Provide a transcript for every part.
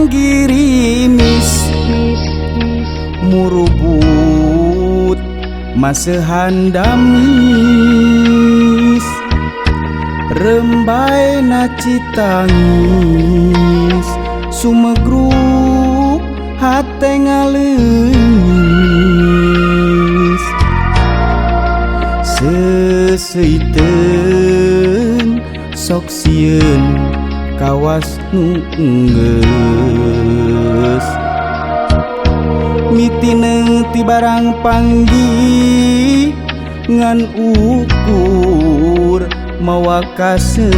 Hujan girimis murubut masehan damis rembay na citangis sumegruk hate ngaleungis seuseuyteun sok sieun kawas nu enggeus mitineung ti barang panggih ngan ukur mawa kasedih.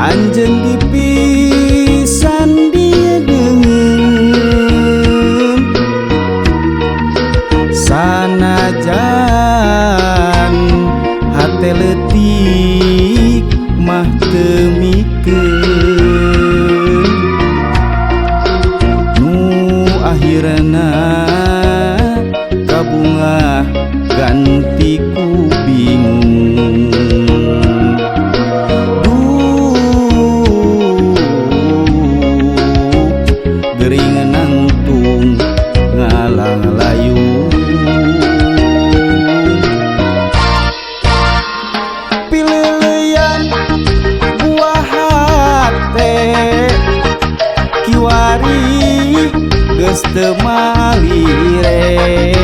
Anjeun dipisan dia deungeun sanajan hate leutik mah teu mikeun nu akhirna kabungah ganti ku bingung. Gering nangtung ngalang layu pileleyan buah hate kiwari geus teu malire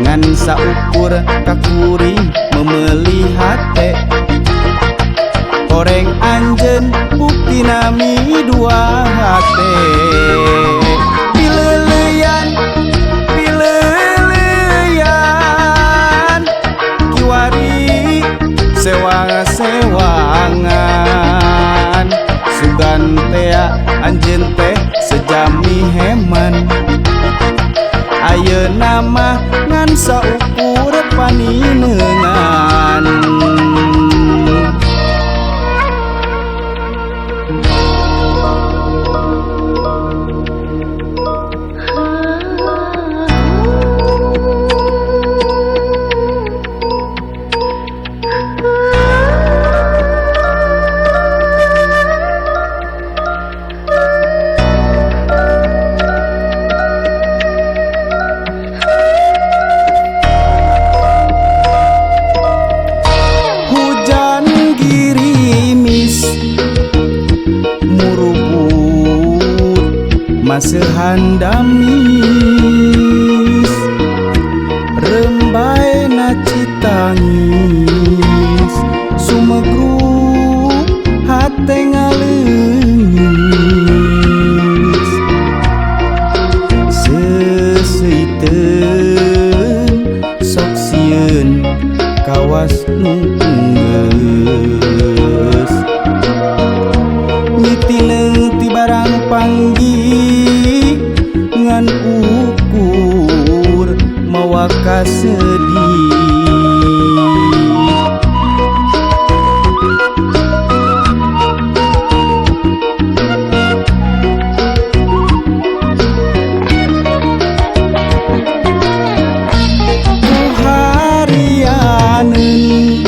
ngan saukur kakuring memeli hate horeng anjeun bukti nami dua hate. Pileleyan pileleyan kiwari sewang-sewangan sugan tea anjeun teh sejami heman ayeuna mah ngan saukur panineungan. Masehan damis rembay na citangis sumegruk hate ngaleungis seuseuyteun sok sieun kawas nu enggeus mitineung ti barang panggih ngan ukur mawa kasedih. Ku harianeun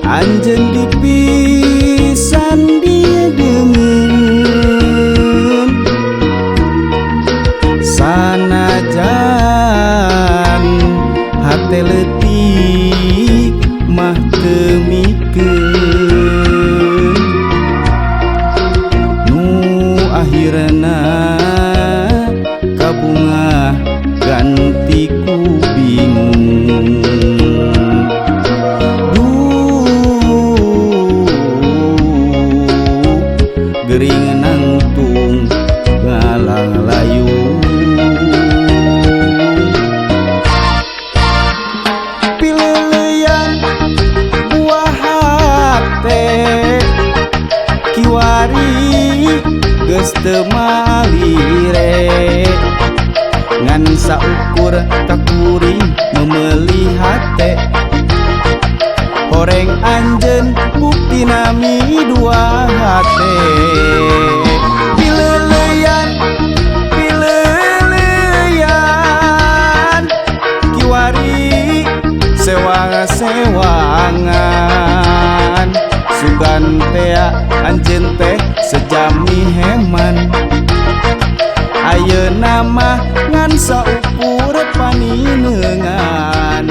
anjeun dipisan dia deungeun sanajan hate leutik mah teu mikeun nu akhirna kabungah ganti ku bingung. Duh gering nangtung ngalang layu pileleyan buah hate kiwari geus teu malire ngan saukur kakuring memeli hate horeng anjeun bukti nami dua. ngasewangan. Sugan tea anjeun teh sejami heman. Ayeuna mah ngan saukur panineungan.